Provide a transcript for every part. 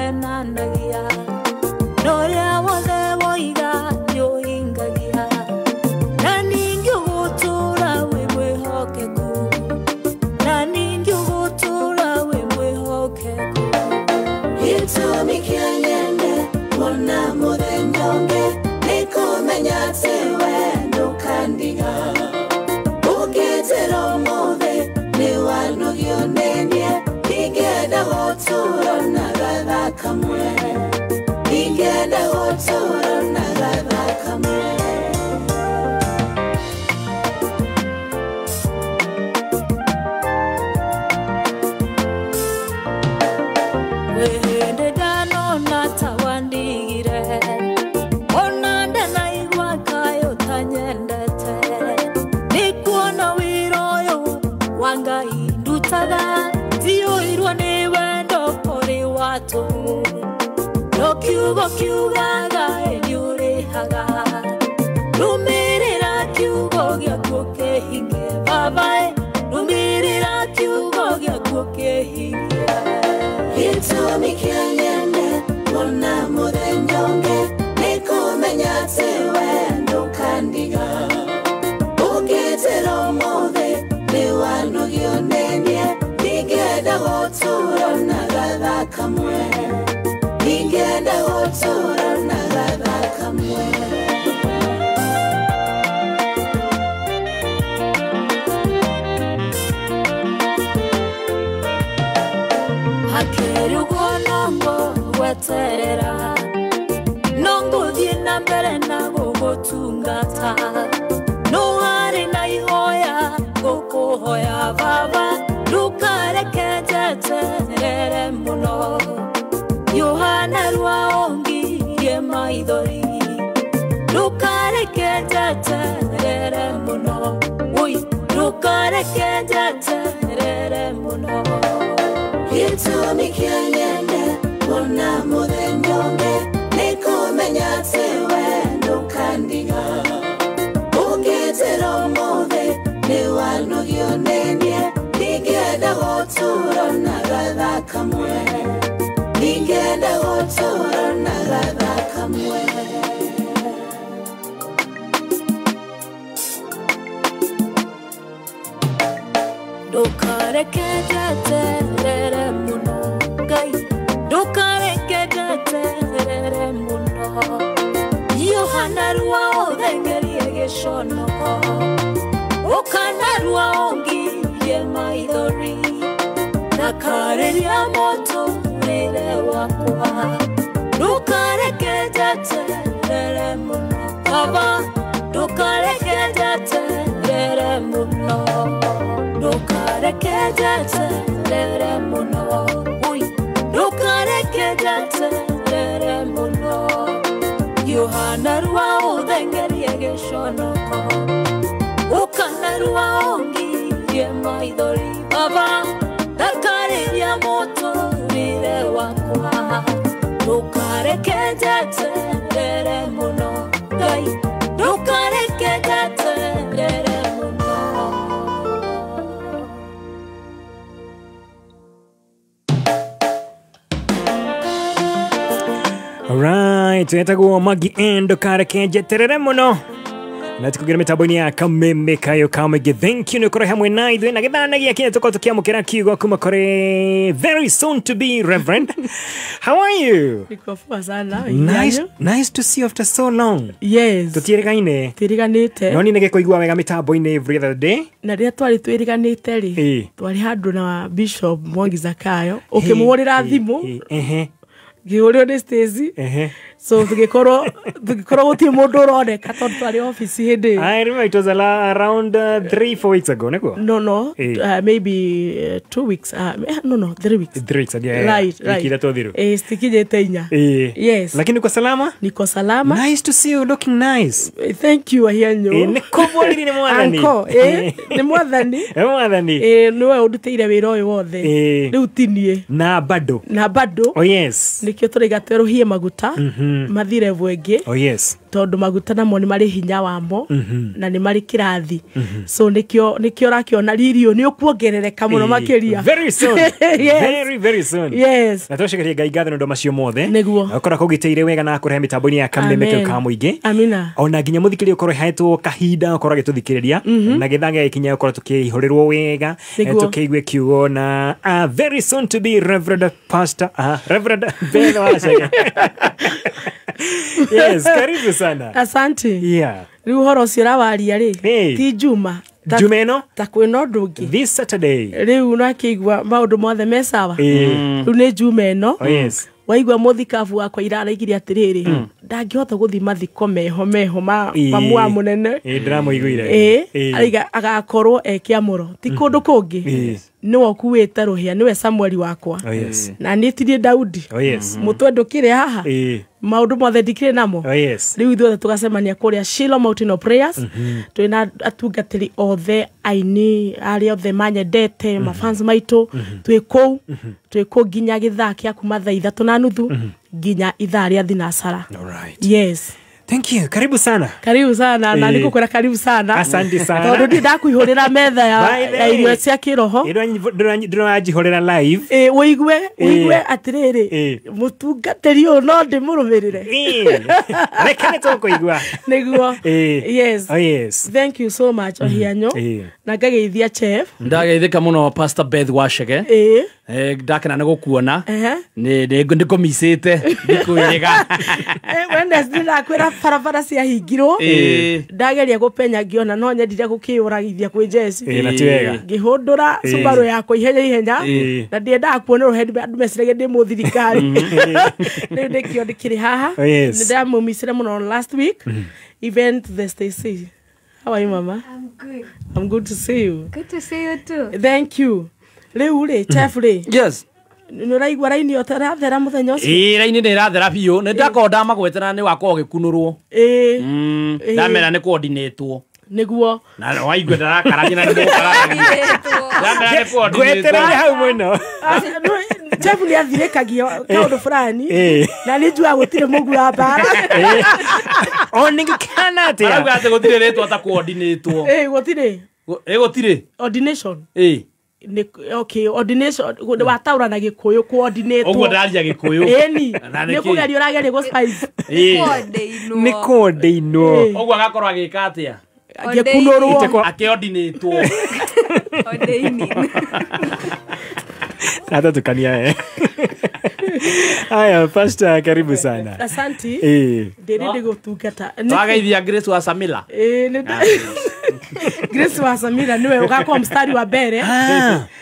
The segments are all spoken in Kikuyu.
ndũhenanagia na ũrĩa wothe woiga nĩũhingagia na ningĩ ũgũtũũra wĩ mwĩhokeku na ningĩ ũgũtũũra wĩ mwĩhokeku. Gĩtũmi kĩa nyende kuona mũthenya ũngĩ nĩ kũmenya atĩ we ndũkandiga. Ũngĩnjĩra ũmũthĩ nĩ wanogio nĩ niĩ, ndingĩenda gũtũũra na gathaa kamwe, ndingĩenda gũtũũra na gathaa kamwe. Kwĩ hĩndĩ ndanona ta wandigire ona ndanaigua kaĩ ũtanyendete nĩkuona wĩra ũyũ wa Ngai ndutaga ndiyũirwo nĩ wendo ũrĩ wa tũhũ no kiugo kiugaga nĩũrĩhaga rũmĩrĩra kiugo gĩaku kĩhinge baba rũmĩrĩra kiugo gĩaku kĩhinge. Gĩtũmi kĩa nyende kuona mũthenya ũngĩ nĩ kũmenya atĩ we ndũkandiga. Ũngĩnjĩra ũmũthĩ nĩ wanogio nĩ niĩ, ndingĩenda gũtũũra na gathaa kamwe, ndingĩenda gũtũũra na gathaa kamwe. Hakĩrĩ ũguo no ngũgweterera no ngũthiĩ na mbere na gũgũtungata no harĩ na ihoya ngũkũhoya baba ndũkareke njeterere mũno Yohana rwa ongirie maithori ndũkareke njeterere mũno oi ndũkareke njeterere mũno. Gĩtũmi kĩa nyende kuona mũthenya ũngĩ nĩ kũmenya atĩ we ndũkandiga. Ũngĩnjĩra ũmũthĩ nĩ wanogio nĩ niĩ, ndingĩenda gũtũũra na gathaa kamwe, ndingĩenda gũtũũra na gathaa kamwe. Ndũkareke njeterere mũno Ngai ndũkareke njeterere mũno Yohana rwa ũthengerie gĩconoko ũkana rwa ũngirie maithori ndakarĩria mũtũrĩre wakwa ndũkareke njeterere mũno baba ndũkareke njeterere mũno ndũkareke njeterere mũno oi ndũkareke njeterere mũno Yohana rwa ũthengerie gĩconoko ũkana rwa ũngirie maithori baba ndakarĩria mũtũrĩre wakwa ndũkareke njeterere mũno Ngai ndũkareke njeterere mũno. Alright, etagwo Maggie N ndũkareke njeterere mũno na tukugira mitambo-inĩ ya Kameme Kayo Kamege. Thank you nĩ ũkorwo hamwe na ithuĩ na gĩthana gĩa tũkorwo tũkĩamũkĩra kiugo kuma kũrĩ very soon to be Reverend. How are you? Niko poa sana. Nice to see you after so long. Yes. Tũtiĩrĩgaine. Tũtiĩrĩganĩte. No niĩ nĩgĩkũigua wega mitambo-inĩ every other day. Na rĩrĩa twarĩ twĩrĩganĩte rĩ, twarĩ handũ na Bishop Mwangi Zakayo ũkĩmũhũrĩra thimũ. Ngĩhũrĩrwo nĩ Stacy. So tũgĩkorwo gũtirĩ mũndũ ũroneka tondũ twarĩ office hĩndĩ ĩyo. I remember it was around 3-4 weeks ago, nĩguo? No, maybe 2 weeks. No, 3 weeks. 3 weeks ago, yeah. Right. Wiki ithatũ thiru. Citikinyĩte inya. Yes. Lakini uko salama? Niko salama. Nice to see you looking nice. Thank you, Ahianyo. Nĩ kũbũriri nĩ mwathani. Uncle, nĩ mwathani. Nĩ mwathani. Nĩwe ũndutĩire wĩra ũyũ wothe. Rĩu ti niĩ. Na bado. Na bado. Oh yes. Nĩkĩo tũraiga twerũhie maguta mathire bwengĩ. Oh yes. Tondũ maguta namo nĩ marĩ hinya wamo na nĩ marĩ kĩrathi. So nĩkĩo ũrakĩona riri ũyũ nĩ ũkuongerereka mũno makĩria. Very soon. Yes. Very very soon. Yes. Na tũcokerie Ngai ngatho nĩ ũndũ macio mothe. Nĩguo. Ũkorwo kũgitĩire wega na kũrehe mĩtambo-inĩ ya Kameme kĩu ka mũingĩ. Amina. Ona nginya mũthikĩrĩria ũkorwo hetwo kahinda ũkorwo agĩtũthikĩrĩria na gĩthaa gĩgĩkinya ũkorwo tũkĩihũrĩrwo wega tũkĩigue kiugo na very soon to be Reverend Pastor Reverend Ben Wachege. Yes, karibu sana. Asante. Yeah. Rĩu ũhoro ũcio ũrawaria rĩ ti Juma. Juma ĩno ta kwĩna ũndũ ũngĩ. This Saturday. Rĩu nakĩigua maũndũ mothe me sawa. Rĩu nĩ Juma ĩno. Oh yes. Waigua mũthikabu wakwa iraraigire atĩrĩrĩ ndangĩhota gũthiĩ mathiko meho ma mamu wa mũnene. Ndĩramũiguire. Araiga agakorwo e kĩamũro ti kũndũ kũngĩ. Nĩwe ũkuĩte rũhĩa nĩwe Samueli wakwa. Oh yes. Na niĩ ti niĩ Daudi. Oh yes. Mũtwe ndũkĩrĩ haha. Maũndũ mothe ndikĩrĩ namo. Oh yes. Rĩu ithuothe tũgacemania kũrĩa Shiloh Mountain of Prayers. Twĩna atungatĩri othe aini arĩa othe manyendete mafans maitũ twĩ kũu twĩ kũu nginya gĩthaa kĩa kuma thaa 3:30 nginya ithaa rĩa thinacara. All right. Yes. Thank you. Karibu sana. Karibu sana. Na nĩngũkwĩra karibu sana. Asante sana. Tondũ ndirĩ ndakwĩhũrĩra metha ya irio cia kĩroho. Ndĩranjihũrĩra live. Ũigue atĩrĩrĩ mũtungatĩri ũyũ no ndĩmũrũmĩrĩre. Reke nĩ tũkũigua. Nĩguo. Yes. Oh yes. Thank you so much Ohianyo. Na ngageithia chef. Ndageithĩka mũno Pastor Beth Wachege. Ndakena nĩ gũkuona. Nĩ ngũmicĩte ndikũĩrĩga. Wednesday ndakwĩra barabara ciahingirwo ndageria gũpenya ngĩona no nyendire gũkĩũragithia kwĩ Jesi. Ngĩhũndũra Subaru yakwa ihenya na ndiendaga kuonerwo he andũ meciragia ndĩ mũthirikari. Rĩu nĩkĩo ndĩkĩrĩ haha. Nĩ ndamũmicire mũno last week. Even to the Stacy. How are you, mama? I'm good. I'm good to see you. Good to see you too. Thank you. Rĩu rĩ chef rĩ. Yes. Nĩ ũraigua raini ĩyo ta ĩrathera mũthenya ũcio? Raini nĩ ĩrathera biũ. Nĩ ndakorwo ndamagwetera nĩ wakorwo ũgĩkunũrwo. Ndamera nĩ coordinatwo. Nĩguo. Na waigua ndarakarania na nĩ mũkarania. Ndamera nĩ coordinatwo. Ngwetereire hau mũno. Chef nĩ athirĩkagia kaũndũ fulani na nĩ njuaga gũtirĩ mũguu wa mbara. Oningĩkana atĩa? Arauga atĩ gũtirĩ rĩtwa ta coordinatwo. Gũtirĩ. Gũtirĩ. Ordination. Okay, ordination wataũra na Gĩkũyũ coordinate. Ũguo ndaria Gĩkũyũ. Ĩni nĩ kũgeria ũrageria gũ spice. Nĩ kũordinwo. Ũguo agakorwo agĩka atĩa? Agĩkunũrwo. Akĩordinatwo. Ordaining. Atatukania. Aya, Pastor, karibu sana. Asante. Ndĩrĩ ndĩgũtungata. Twageithia Grace wa Samila. Grace wa Samila niwe ũgakorwo mstari wa mbere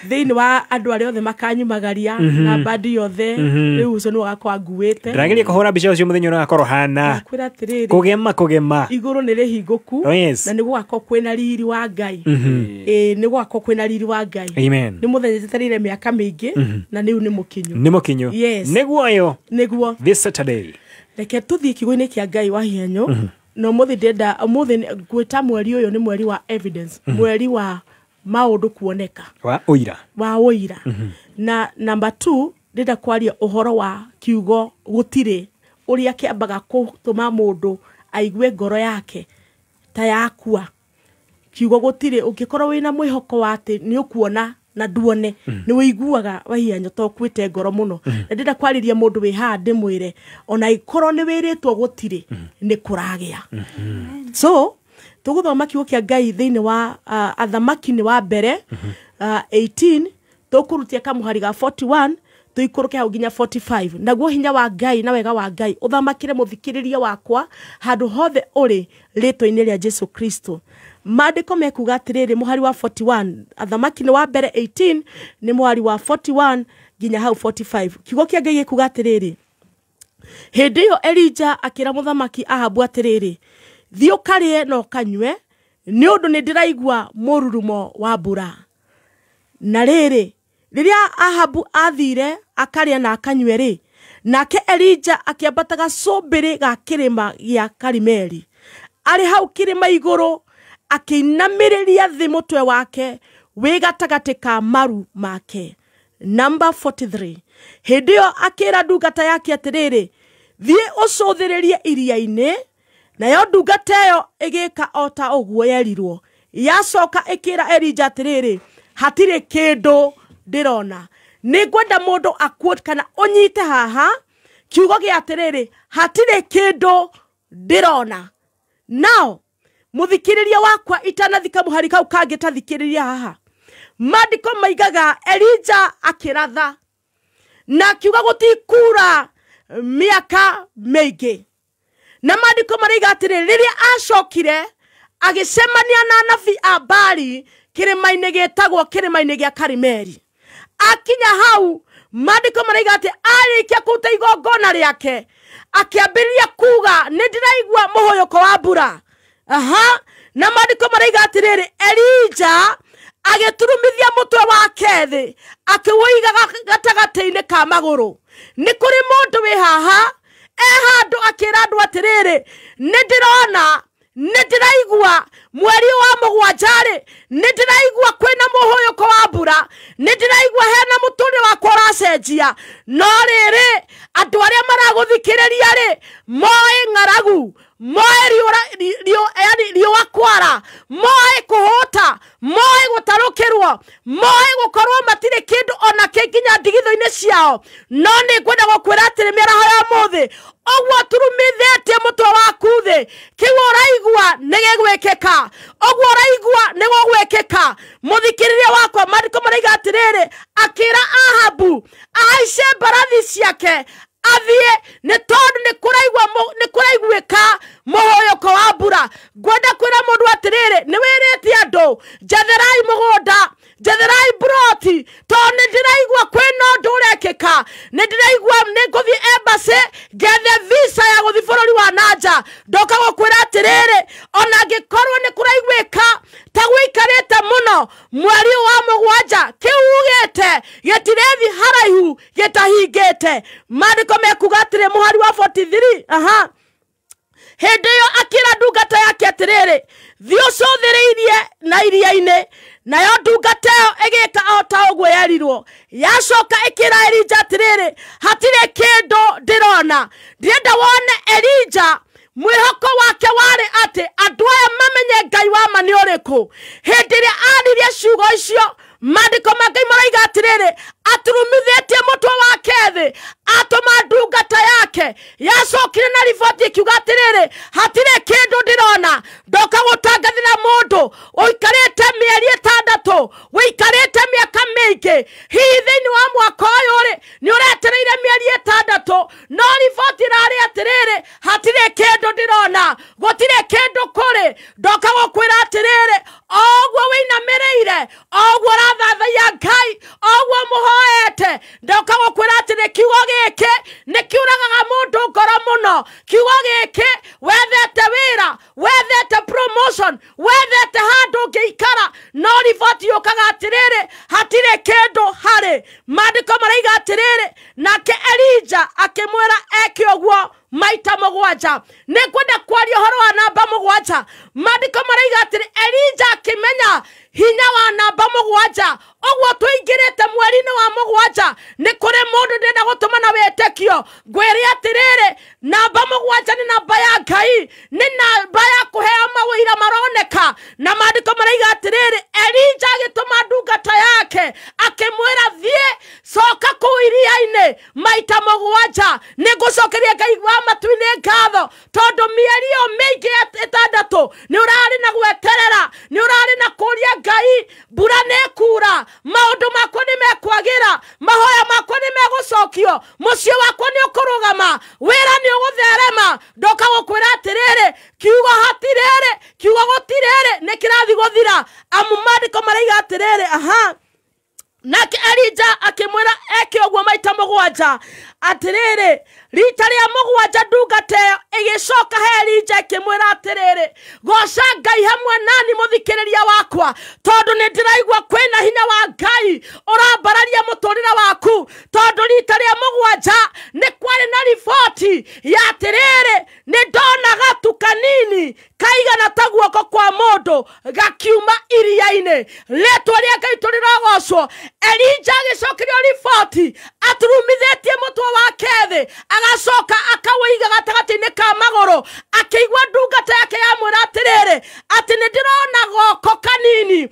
thĩinĩ wa andũ arĩa othe makanyumagaria na bandi yothe. Rĩu ũcio nĩwe ũgakorwo anguĩte. Ndĩrageria kũhũra mbica ũcio mũthenya ũrĩa ũgakorwo hana. Kwĩra atĩrĩrĩ. Kũgema. Igũrũ nĩ rĩhingũku. Yes. Na nĩ gũgakorwo kwĩna riri wa Ngai. Nĩ gũgakorwo kwĩna riri wa Ngai. Amen. Nĩ mũthenya njetereire mĩaka mĩingĩ na rĩu nĩ mũkinyu. Nĩ mũkinyu. Yes. Nĩguo ĩyo. Nĩguo. This Saturday. Reke tũthiĩ kiugo-inĩ kĩa Ngai wa Hianyo. No mũthĩ ndĩrenda mũthĩ ngwĩta mweri ũyũ nĩ mweri wa evidence, mweri wa maũndũ kuoneka. Wa ũira. Wa ũira. Na number 2 ndĩrenda kwaria ũhoro wa kiugo gũtirĩ ũrĩa kĩambaga gũtũma mũndũ aigue ngoro yake ta yakua. Kiugo gũtirĩ ũngĩkorwo wĩna mwĩhoko wa atĩ nĩ ũkuona na nduone nĩ wĩiguaga Wahianyo to kwĩte ngoro mũno. Na ndĩrenda kwarĩria mũndũ wĩ haha ndĩmwĩre ona ikorwo nĩ wĩrĩtwo gũtirĩ nĩ kũragĩa. So tũgũthoma kiugo kĩa Ngai thĩinĩ wa Athamaki nĩ wa mbere 18 tũkũrutia kamũhari ga 41 tũikũrũke hau nginya 45. Naguo hinya wa Ngai na wega wa Ngai ũthamakĩre mũthikĩrĩria wakwa handũ hothe ũrĩ rĩtwa-inĩ rĩa Jesu Kristo. Maandĩko mekuga atĩrĩrĩ mũhari wa 41 Athamaki nĩ wa mbere 18 nĩ mũhari wa 41 nginya hau 45. Kiugo kĩa Ngai gĩkuga atĩrĩrĩ hĩndĩ ĩyo Elija akĩra mũthamaki Ahabu atĩrĩrĩ thiĩ ũkarĩe na ũkanyue nĩ ũndũ nĩ ndĩraigua mũrurumo wa mbura. Na rĩrĩ rĩrĩa Ahabu athire akarĩa na akanyue rĩ nake Elija akĩambata gacũmbĩrĩ ga kĩrĩma gĩa Karimeli. Arĩ hau kĩrĩma igũrũ akĩinamĩrĩria thĩ mũtwe wake wĩ gatagatĩ ka maru make. Number 43. Hĩndĩ ĩyo akĩra ndungata yake atĩrĩrĩ, thiĩ ũcũthĩrĩrie iria-inĩ. Nayo ndungata ĩyo ĩgĩka o ta ũguo yerirwo. Yacoka ĩkĩra Elija atĩrĩrĩ, hatirĩ kĩndũ ndĩrona. Nĩngwenda mũndũ akuote kana ũnyite haha kiugo gĩa atĩrĩrĩ, hatirĩ kĩndũ ndĩrona. Now muthikiriria wakwa itanathika muhari kau kangĩ tathikiriria haha. Maandĩko maigaga Elija akĩratha na akiuga gũtikura mĩaka mĩingĩ. Na maandĩko maraiga atĩrĩ, rĩrĩa acokire agĩcemania na anabii a Baali kĩrĩma-inĩ gĩtagwo kĩrĩma-inĩ gĩa Karimeli. Akinya hau maandĩko maraiga atĩ arĩkia kũruta igongona rĩake akĩambĩrĩria kuga nĩ ndĩraigua mũhũyũko wa mbura. Aha, na maandĩko maraiga atĩrĩrĩ, Elija agĩturumithia mũtwe wake thĩ akĩwũiga gatagatĩ-inĩ ka magũrũ. Nĩ kũrĩ mũndũ wĩ haha e handũ akĩra andũ atĩrĩrĩ, nĩ ndĩrona, nĩ ndĩraigua mweri wa mũgwanja-rĩ, nĩ ndĩraigua kwĩna mũhũyũko wa mbura, nĩ ndĩraigua hena mũtũrĩre wakwa ũracenjia. No rĩrĩ, andũ arĩa maragũthikĩrĩria-rĩ, moĩ ng'aragu, moĩ riũa kwara, moĩ kũhũta, moĩ gũtarũkĩrwo, moĩ gũkorwo matirĩ kĩndũ ona kĩ nginya ndigithũ-inĩ ciao. No nĩ ngwenda gũkwĩra atĩrĩ mĩaraho ya ũmũthĩ, ũguo turumithĩtie mũtwe waku thĩ, kĩu ũraigua nĩ gĩgwĩkĩka, ũguo ũraigua nĩ gũgwĩkĩka. Mũthikĩrĩria wakwa, maandĩko maraiga atĩrĩrĩ, akĩra Ahabu ahaice mbarathi ciake athiĩ, nĩ tondũ nĩ kũraiguĩka mũhũyũko wa mbura. Ngwenda kwĩra mũndũ atĩrĩrĩ, nĩ wĩrĩte andũ njetherai mũgũnda, njetherai mburoti, tondũ nĩ ndĩraigua kwĩna ũndũ ũrekĩka, nĩ ndĩraigua nĩ ngũthiĩ embassy ngethe visa ya gũthiĩ bũrũri wa nanja. Ndoka gũkwĩra atĩrĩrĩ, ona angĩkorwo nĩ kũraiguĩka ta gũikarĩte mũno mweri wa mũgwanja, kĩu ugĩte gĩtirĩthiĩ haraihu gĩtahingĩte. Maandĩko mekuga atĩrĩ mũhari wa 43, aha, hĩndĩ ĩyo akĩra ndungata yake atĩrĩrĩ, thiĩ ũcũthĩrĩirie na iria-inĩ. Nayo ndungata ĩyo ĩgĩka o ta ũguo yerirwo. Yacoka ĩkĩra Elija atĩrĩrĩ, hatirĩ kĩndũ ndĩrona. Ndĩrenda wone Elija mwĩhoko wake warĩ atĩ andũ aya mamenye Ngai wa ma nĩ ũrĩkũ. Hĩndĩ ĩrĩa aririe ciugo icio, maandĩko ma Ngai maraiga atĩrĩrĩ, aturumithĩtie mũtwe wake thĩ, atũma ndungata yake. Yacokire na riboti ĩkiuga atĩrĩrĩ, hatirĩ kĩndũ ndĩrona. Ndoka gũtangathĩra mũndũ ũikarĩte mĩeri ĩtandatũ, ũikarĩte mĩaka mĩingĩ, hihi thĩinĩ wa mwaka ũyũ rĩ, nĩ ũretereire mĩeri ĩtandatũ, no riboti ĩrarĩ atĩrĩrĩ, hatirĩ kĩndũ ndĩrona, gũtirĩ kĩndũ kũrĩ. Ndoka gũkwĩra atĩrĩrĩ, o ũguo wĩinamĩrĩire, o ũguo ũrathathaiya Ngai, o ũguo mũhoete, ndoka gũkwĩra atĩrĩ, kiugo gĩkĩ nĩ kĩũragaga mũndũ ngoro mũno. Kiugo gĩkĩ, wethete wĩra, wethete promotion, wethete handũ ũngĩikara, no riboti yũkaga atĩrĩrĩ, hatirĩ kĩndũ harĩ. Maandĩko maraiga atĩrĩrĩ, nake Elija akĩmwĩra eke ũguo maita mũgwanja. Nĩ ngwenda kwaria ũhoro wa namba mũgwanja. Maandĩko maraiga atĩrĩ, Elija akĩmenya hinya wa namba mũgwanja. Ũguo tũingĩrĩte mweri-inĩ wa mũgwanja, nĩ kũrĩ mũndũ ndĩrenda gũtũma na wĩtĩkio. Ngwĩre atĩrĩrĩ, namba mũgwanja nĩ namba ya Ngai, nĩ namba ya kũheo mawĩra maroneka. Na maandĩko maraiga atĩrĩrĩ, Elija agĩtũma ndungata yake akĩmwĩra, thiĩ coka kũu iria-inĩ maita mũgwanja. Nĩ ngũcokeria Ngai wa matu-inĩ ngatho, tondũ mĩeri ĩyo mĩingĩ ĩtandatũ nĩ ũrarĩ na gweterera, nĩ ũrarĩ na kũria Ngai, mbura nĩ ĩkura, maũndũ makwa nĩ mekwagĩra, mahoya makwa nĩ megũcokio, mũciĩ wakwa nĩ ũkũrũgama, wĩra nĩ ũgũtherema. Ndoka gũkwĩra atĩrĩrĩ, kiugo hatirĩrĩ, kiugo gũtirĩrĩ, nĩ kĩrathiĩ gũthira. Amu maandĩko maraiga atĩrĩrĩ, aha, nake Elija akĩmwĩra eke ũguo maita mũgwanja. Atĩrĩrĩ, rita rĩa mũgwanja ndungata ĩyo ĩgĩcoka he Elija ĩkĩmwĩra atĩrĩrĩ, goca Ngai hamwe nani mũthikĩrĩria wakwa, tondũ nĩ ndĩraigua kwĩna hinya wa Ngai ũrambararia mũtũrĩre waku. Tondũ rita rĩa mũgwanja nĩ kwarĩ na riboti ya atĩrĩrĩ, nĩ ndona gatu kanini kaigana ta guoko kwa mũndũ gakiuma iria-inĩ. Rĩtwa rĩa Ngai tũrĩrogocwo. Elija agĩcokerio Agacoka akawĩiga gatagatĩ-inĩ ka magũrũ. Akĩigua ndungata yake yamwĩra atĩrĩrĩ, atĩ nĩ ndĩrona goko kanini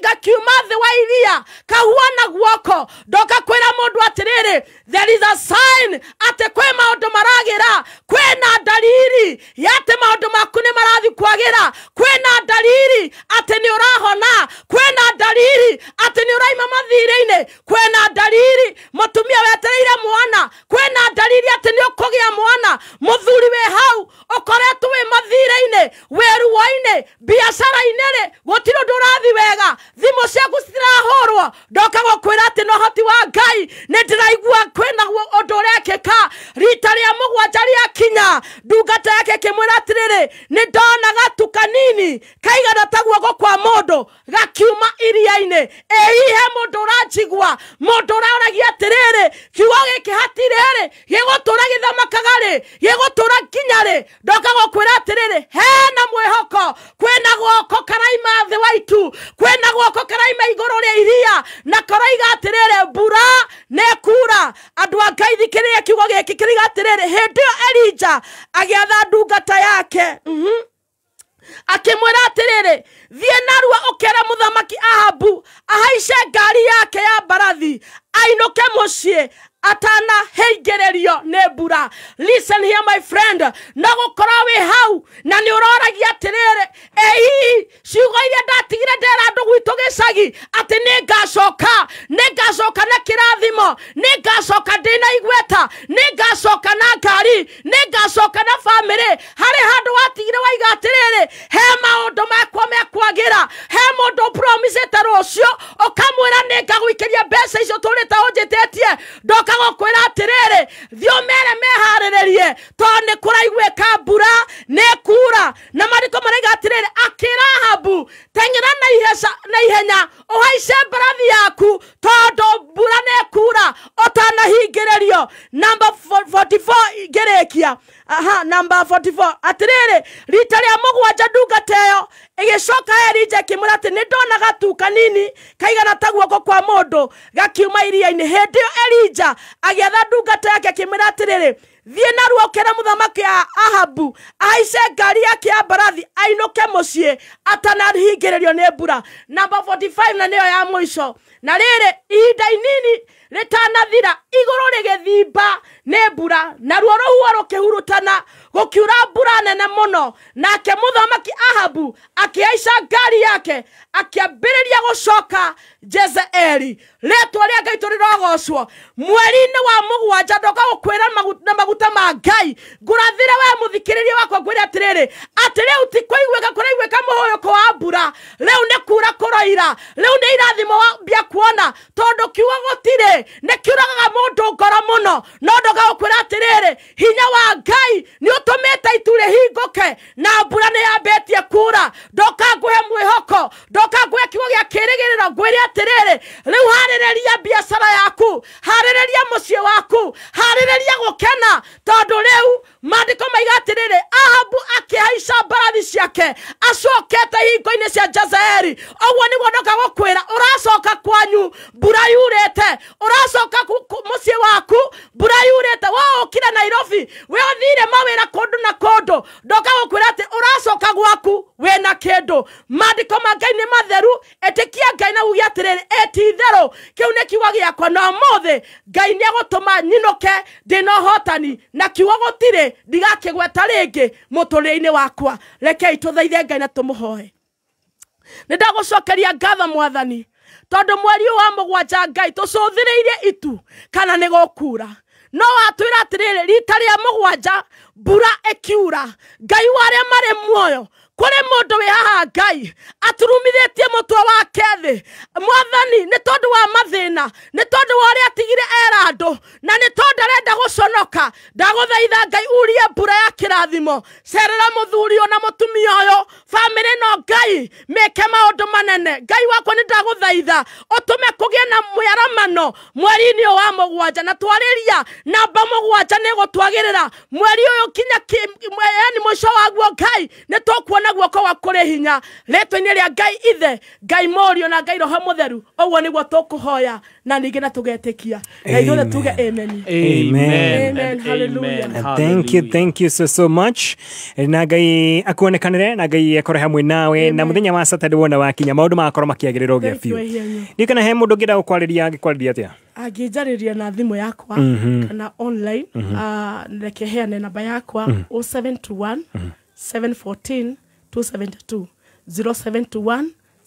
gakiuma thĩ wa iria kahuana guoko. Ndoka kwĩra mũndũ atĩrĩrĩ, there is a sign atĩ kwĩ maũndũ maragĩra, kwĩna dalili ya atĩ maũndũ maku nĩ marathiĩ kwagĩra, kwĩna dalili atĩ nĩ ũrahona, kwĩna dalili atĩ nĩ ũraima mathirĩ-inĩ, kwĩna dalili mũtumia wetereire mwana, kwĩna dalili atĩ nĩ ũkũgĩa mwana. Mũthuri wĩ hau ũkoretwo wĩ mathirĩ-inĩ, wĩ ruo-inĩ, biacara-inĩ rĩ, gũtirĩ ũndũ ũrathiĩ wega, thimũ ciaku citirahũrwo. Ndoka gũkwĩra atĩ na ũhoti wa Ngai nĩ ndĩraigua kwĩna ũndũ ũrekĩka. Rita rĩa mũgwanja rĩakinya, ndungata yake ĩkĩmwĩra atĩrĩrĩ, nĩ ndona gatu kanini kaigana ta guoko kwa mũndũ gakiuma iria-inĩ. Ĩ hihi he mũndũ ũranjigua, mũndũ ũraũragia atĩrĩrĩ, kiugo gĩkĩ hatirĩ rĩ, gĩgũtũra gĩthamakaga rĩ, gĩgũtũra nginya rĩ? Ndoka gũkwĩra atĩrĩrĩ, hena mwĩhoko, kwĩna guoko karaima thĩ wa itu, kwĩna guoko karaima igũrũ rĩa iria, na karaiga atĩrĩrĩ, mbura nĩ kura. Andũ a Ngai, thikĩrĩria kiugo gĩkĩ kĩraiga atĩrĩrĩ, hĩndĩ ĩyo Elija agĩatha ndungata yake, akĩmwĩra atĩrĩrĩ, thiĩ narua ũkere mũthamaki Ahabu ahaice ngari yake ya mbarathi ainũke mũciĩ atanahingĩrĩrio nĩ mbura. Listen here my friend, no gũkorwo wĩ hau na nĩ ũroragia atĩrĩrĩ, ĩ hihi ciugo iria ndatigire ndera andũ gwitũ gĩcagi atĩ nĩ ngacoka na kĩrathimo, nĩ ngacoka ndĩna igweta, nĩ ngacoka na ngari, nĩ ngacoka na bamĩrĩ. Harĩ handũ watigire waiga atĩrĩrĩ, he maũndũ makwa mekwagĩra, he mũndũ promisĩte rũciũ ũkamwĩra nĩ ngagũikĩria mbeca icio tũrĩte ũnjĩtĩtie. Ndoka gũkwĩra atĩrĩrĩ, thiĩ ũmere meharĩrĩrie, tondũ nĩ kũraiguĩka mbura nĩ kura. Na maandĩko maraiga atĩrĩrĩ, akĩra Ahabu, teng'era na ihenya ũhaice mbarathi yaku, tondũ mbura nĩ kura ũtanahingĩrĩrio. Namba 44 ngĩrĩkia. Aha, namba 44 atĩrĩrĩ, rita rĩa mũgwanja ndungata ĩyo ĩgĩcoka Elija ĩkĩmwĩra atĩ nĩ ndona gatu kanini kaigana ta guoko kwa mũndũ gakiuma iria-inĩ. Hĩndĩ ĩyo Elija agĩatha ndungata yake akĩmwĩra atĩrĩrĩ, thiĩ narua ũkere mũthamaki Ahabu ahaice ngari yake ya mbarathi ainũke mũciĩ atanahingĩrĩrio nĩ mbura. Namba 45 na nĩyo ya mũico. Na rĩrĩ, ihinda inini rĩtanathira, igũrũ rĩgĩthimba nĩ mbura, naruo rũhuho rũkĩhurutana, gũkiura mbura nene mũno. Nake mũthamaki Ahabu akĩhaica ngari yake akĩambĩrĩria gũcoka Jezeeli. Rĩtwa rĩa Ngai tũrĩrogocwo. Mweri-inĩ wa mũgwanja ndoka gũkwĩra na maguta ma Ngai ngũrathĩre we mũthikĩrĩria wakwa, ngwĩre atĩrĩrĩ, atĩ rĩu ti kũiguĩka kũraiguĩka mũhũyũko wa mbura, rĩu nĩ kura kũroira, rĩu nĩ irathimo mbia kuona, tondũ kiugo gũtirĩ nĩ kiũragaga mũndũ ngoro mũno. No ndoka gũkwĩra atĩrĩrĩ, hinya wa Ngai nĩ ũtũmĩte itu rĩhingũke na mbura nĩ yambĩtie kura. Ndoka ngũhe mwĩhoko, ndoka ngũhe kiugo gĩa kĩĩrĩgĩrĩro, ngwĩre atĩrĩrĩ, rĩu harĩrĩria biacara yaku, harĩrĩria mũciĩ waku, harĩrĩria gũkena, tondũ rĩu maandĩko maiga atĩrĩrĩ, Ahabu akĩhaica mbarathi ciake acokete hingo-inĩ cia Jezeeli. Ũguo nĩguo ndoka gũkwĩra, ũracoka kwanyu mbura yurĩte, ũracoka mũciĩ waku mbura yurĩte, we ũkire Nairobi, we ũthire mawĩra kũndũ na kũndũ, ndoka gũkwĩra atĩ ũracoka gwaku wĩna kĩndũ. Maandĩko ma Ngai nĩ matheru, ĩtĩkia Ngai na uge atĩrĩrĩ, ĩ ti itherũ kĩu nĩ kiugo gĩakwa, na ũmũthĩ Ngai nĩ egũtũma nyinũke ndĩna ũhotani, na kiugo gũtirĩ ndigakĩgweta rĩngĩ mũtũrĩre-inĩ wakwa. Rekei tũthaithe Ngai na tũmũhoe. Nĩ ndagũcokeria ngatho Mwathani, tondũ mweri ũyũ wa mũgwanja Ngai tũcũthĩrĩirie itu kana nĩ gũkura, no watwĩra atĩrĩrĩ, rita rĩa mũgwanja mbura ĩkiura. Ngai wa arĩa marĩ muoyo, kũrĩ mũndũ wĩ haha Ngai aturumithĩtie mũtwe wake thĩ, Mwathani, nĩ tondũ wa mathĩna, nĩ tondũ wa ũrĩa atigire era andũ, na nĩ tondũ arenda gũconoka. Ndagũthaitha Ngai urie mbura ya kĩrathimo, cerera mũthuri ũyũ na mũtumia ũyũ, bamĩrĩ no Ngai meke maũndũ manene. Ngai wakwa nĩ ndagũthaitha ũtũme kũgĩe na mũyaramano mweri-inĩ ũyũ wa mũgwanja, na twarĩria namba mũgwanja nĩ ĩgũtwagĩrĩra mweri ũyũ kinya yani mũico waguo. Ngai nĩ tũkuona guoko gwaku kũrĩ hinya. Rĩtwa-inĩ rĩa Ngai Ithe, Ngai Mũriũ na Ngai Roho Mũtheru, ũguo nĩguo tũkũhoya na ningĩ na tũgetĩkia, na ithuothe tuge amen. Amen. Amen. Amen. And Hallelujah. amen. And thank you, thank you so so much. Na Ngai akuonekanĩre, na Ngai akorwo hamwe nawe, na muthenya wa Saturday wona wakinya maũndũ magakorwo makĩagĩrĩra ũgĩa Thank you, biũ. Wahianyu. Ndiũ kana he mũndũ ũngĩenda gũkwarĩria angĩkwarĩria atĩa? Angĩnjarĩria na thimũ yakwa kana online, reke heane namba yakwa 0721 714 272, 0721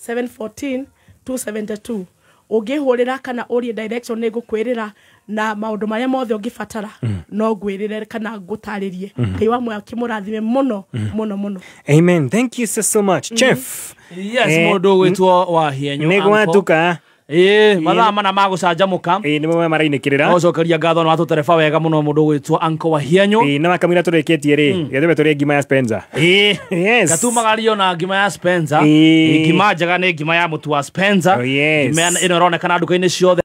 714 272. Ũngĩhũrĩra kana ũrie direction nĩ ngũkwĩrĩra na maũndũ marĩa mothe ũngĩbatara no ngwĩrĩre kana ngũtarĩrie. Ngai wa muoyo akĩmũrathime mũno mũno mũno. Amen. Thank you so so much. Chef. Yes, mũndũ ũgwĩtwo Wahienyu. Nĩ gwatuka. Ĩĩ, mathaa mana ma gũcanjamũka. Ĩĩ, nĩmo marainĩkĩrĩra. Gũcokeria ngatho nĩ watũtereba wega mũno mũndũ ũgwĩtwo Uncle Wahienyu. Ĩĩ, na wakamwĩra tũrĩkĩtie rĩ, gĩtũme tũrĩe ngima ya Spencer. Ĩĩ. Yes. Gatumagario na ngima ya Spencer. Ĩĩ. Ngima njega nĩ ngima ya mũtu wa Spencer. Oh, yes. Ngima ĩno ĩronekana nduka-inĩ ciothe.